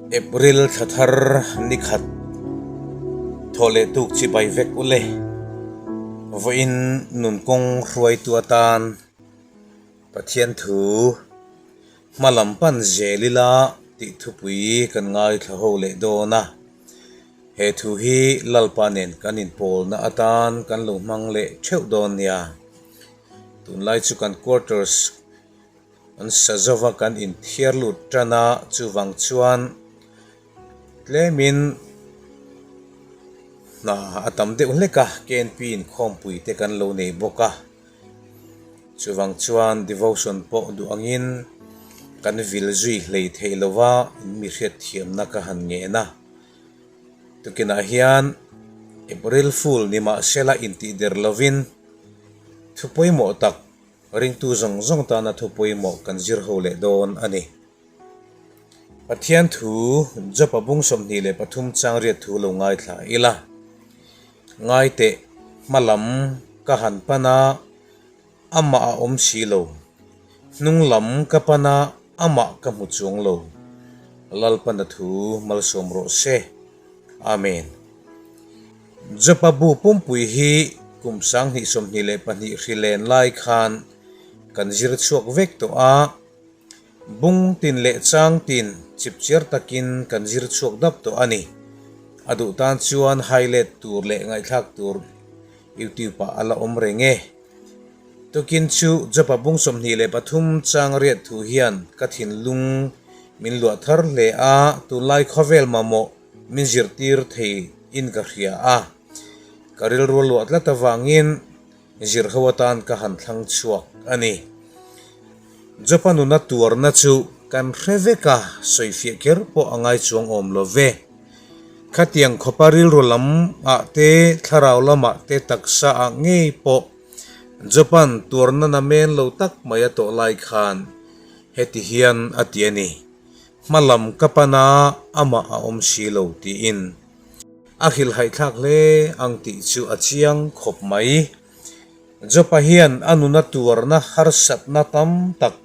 April thla thar ni khat thawh leh tuk chibai vek u le. Vawiin nunkawng hruaitu atan Pathian thu hma lam pan zel ila tih thupui kan ngaithla ho leh dawn a. He thu hi Lalpa nen kan inpawlna atan kan lo hmang leh theuh dawn nia. Tunlai chu kan quarters An sa zova kan inthiar lut tan a, chuvang chuan tlemin hna a tam deuh hlek a, KNP inkhawmpui te kan lo nei bawk a, chuvang chuan devotion pawh duh angin kan vil zui hlei theih lo va, in mi hriatthiamna ka han ngen a. Tukinah hian April Fool ni mahsela intihder lovin thu pawimawh tak Ringtu zawng zawng tana thu pawimawh kan zir ho leh dawn a ni. Pathian thu Job-a bung 23 chang riat thu lo ngaithla ila. Ngai teh, hma lam ka han pan a, amah a awm si lo. Hnung lam ka pan a, amah ka hmu chuang lo. Lalpana thu malsawm rawh se. Amen. Jopa bu pumpui hi kum 2022 hri len lai khan kan zir chhuak vek tawh a, bung tin leh chang tin chipchiar takin kan zir chhuak dap tawh a ni. A duh tan chuan highlight tur leh ngaihthlak tur YouTube ah a la awm reng e. Tukin chu Jopa bung 23 chang riat thu hian ka thinlung min luah thar hle a, tunlai khawvel mamawh min zirtir thei in ka hria a, ka rilru luah tlat avangin zir ho atan ka han thlang chhuak a ni. Jopa nuna tuarna chu kan hre vek a, sawifiah kher pawh a ngai chuang awm lo ve. Khatiang khawpa rilru lam ah te, thlarau lamah te taksa ah ngei pawh Jopa'n tuarna namen lo tak mai a tawh lai khan heti hian a ti a ni. Hma lam ka pan a, amah a awm si lo tiin a hrilhhaihthlak hle ang tih chu a chiang khawp mai. Jopa hian a nuna tuarna harsatna tam tak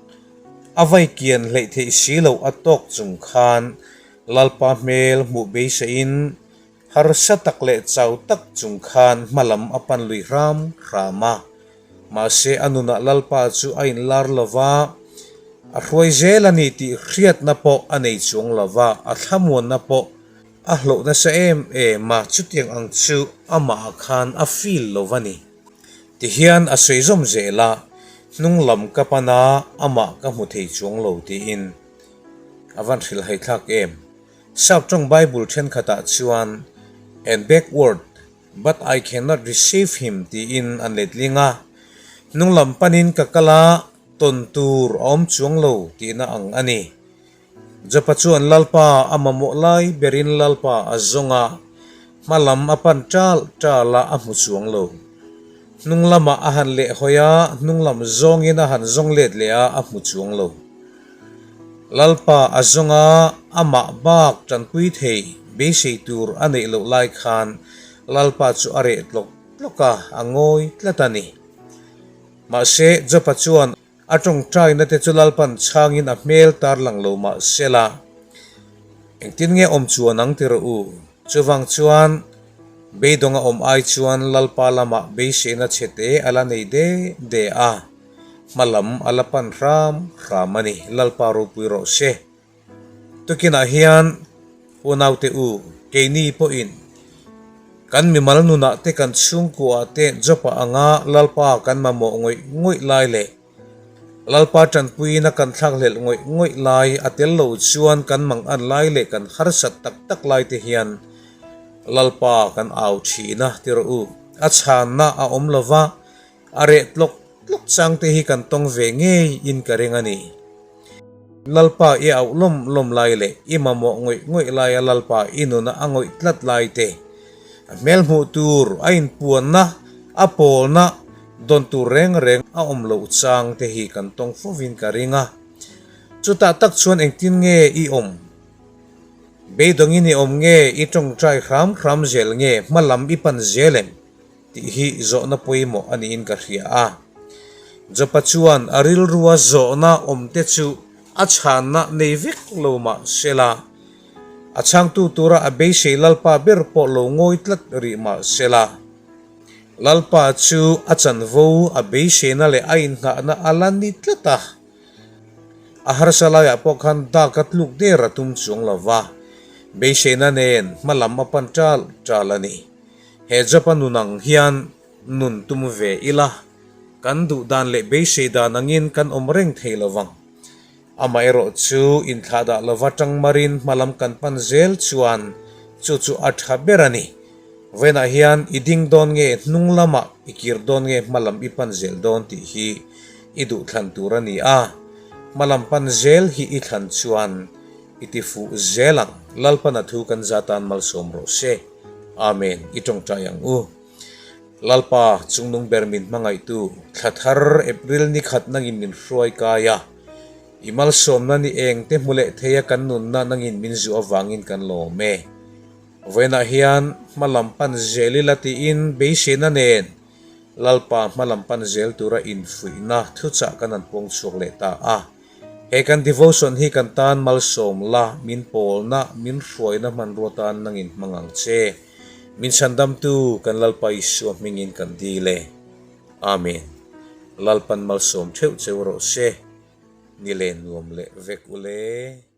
a vai kian hleih theih si loh a tawk chung khan Lalpa hmel hmuh beiseiin Harsa tak leh chau tak chung khan hma lam a pan lui hram hram a. Mahse a nunah Lalpa chu a inlar lo va, a hruai zel a ni tih hriatna pawh a nei chuang lo va, a thlamuanna pawh a hlauh nasa em em a, chutiang ang chu amah khan a feel lo va ni. Tihian a sawi zawm zel a, hnung lam ka pan a, amah ka hmu thei chuang lo tiin a van hrilhhaithlak em. Saptawng Bible thenkhatah chuan And backward, but I cannot receive him tiin an letling a. Hnunglam panin ka kal a, tawn tur a awm chuang lo tihna ang a ni. Jopa chuan Lalpa a mamawh lai berin Lalpa a zawng a, hmalam a pan ṭal ṭal a, a hmu chuang lo. Hnunglamah a han lehhawi a, hnunglam zawngin a han zawng let leh a, a hmu chuang lo. Lalpa a zawng a, amah bak tanpui thei beisei tur a neih loh lai khan Lalpa chu a reh tlawk tlawk a, a ngawi tlat a ni. Mahse, Jopa chuan a tawngtaina te chu Lalpan chhangin a hmel tar lang lo mah sela, Engtin nge awm chuan ang ti rawh u? Chuvang chuan beidawnga awm ai chuan Lalpa lamah beiseina chhete a la nei de de a. Hma lam a la pan hram hram a ni, Lalpa ropui rawh se. Tukinah hian unaute u, keini pawhin kan mimal nunah te kan chhungkuaah te Jopa anga Lalpa kan mamawh ngawih ngawih lai leh Lalpa tanpuiin a kan thlakhlelh ngawih ngawih lai a tel lo chuan kan mang an lai leh kan harsat tak tak lai te hian Lalpa kan au thin a ti rawh u. A chhanna a awm lova. A reh tlawk tlawk chang te hi kan tawng ve ngei in ka ring a ni. Lalpa i auh lawm lawm lai leh i mamawh ngawih ngawih laia Lalpa i nuna a ngawih tlat lai te, a hmel hmuh tur, a inpuanna, a pawlna, dawn tur reng reng a awm loh chang te hi kan tawng fovin ka ring a. Chutah tak chuan engtin nge i awm? Beidawngin i awm nge i tawngtai hram hram zel nge hma lam i pan zel em? Tih hi zawhna pawimawh a niin ka hria a. Jopa chuan a rilrua zawhna awmte chu a chhanna nei vek lo mah se la. A chhangtu tura a beisei Lalpa ber pawh lo ngawi tlat rih mah sela, Lalpa chu a chanvo, a beiseina leh a innghahna a la ni tlat a. A harsa laiah pawh khan dak a tluk der a tum chuang lo va, beiseina nen hma lam a pan ṭal ṭal a ni. He Job-a nun ang hian nun tum ve ila, kan duh dan leh beisei dan angin kan awm reng thei lo vang. Amaherawh chu inthlahdah lova tangmarin hmalam kan pan zel chuan chu chu a tha ber a ni. Vawiinah hian i ding dawn nge hnung lamah i kir dawn nge hmalam i pan zel dawn tih hi i duh thlan tur a ni a. Hmalam pan zel hi i thlan chuan i ti fuh zel ang. Lalpana thu kan za tan malsawm rawh se. Amen. I tawngtai ang u. Lalpa, chungnung ber min hmangaihtu, thla thar April ni khat nangin min hruai kai a, i malsawmna ni eng te hmu leh thei a kan nunna nangin min zuh avangin kan lawm e. Vawiinah hian hma lam pan zel ila tiin beiseina nen Lalpa hma lam pan zel tura infuihna thuchah kan han pawng chhuak leh ta a. He kan devotion hi kan tan malsawm la, min pawlna, min hruaina hmanrua tan nangin hmang ang che. Min chhandamtu kan Lalpa Isua hmingin kan dil e. Amen. Lalpan malsawm theuh cheu rawh se. Ni len nuam leh vek ule.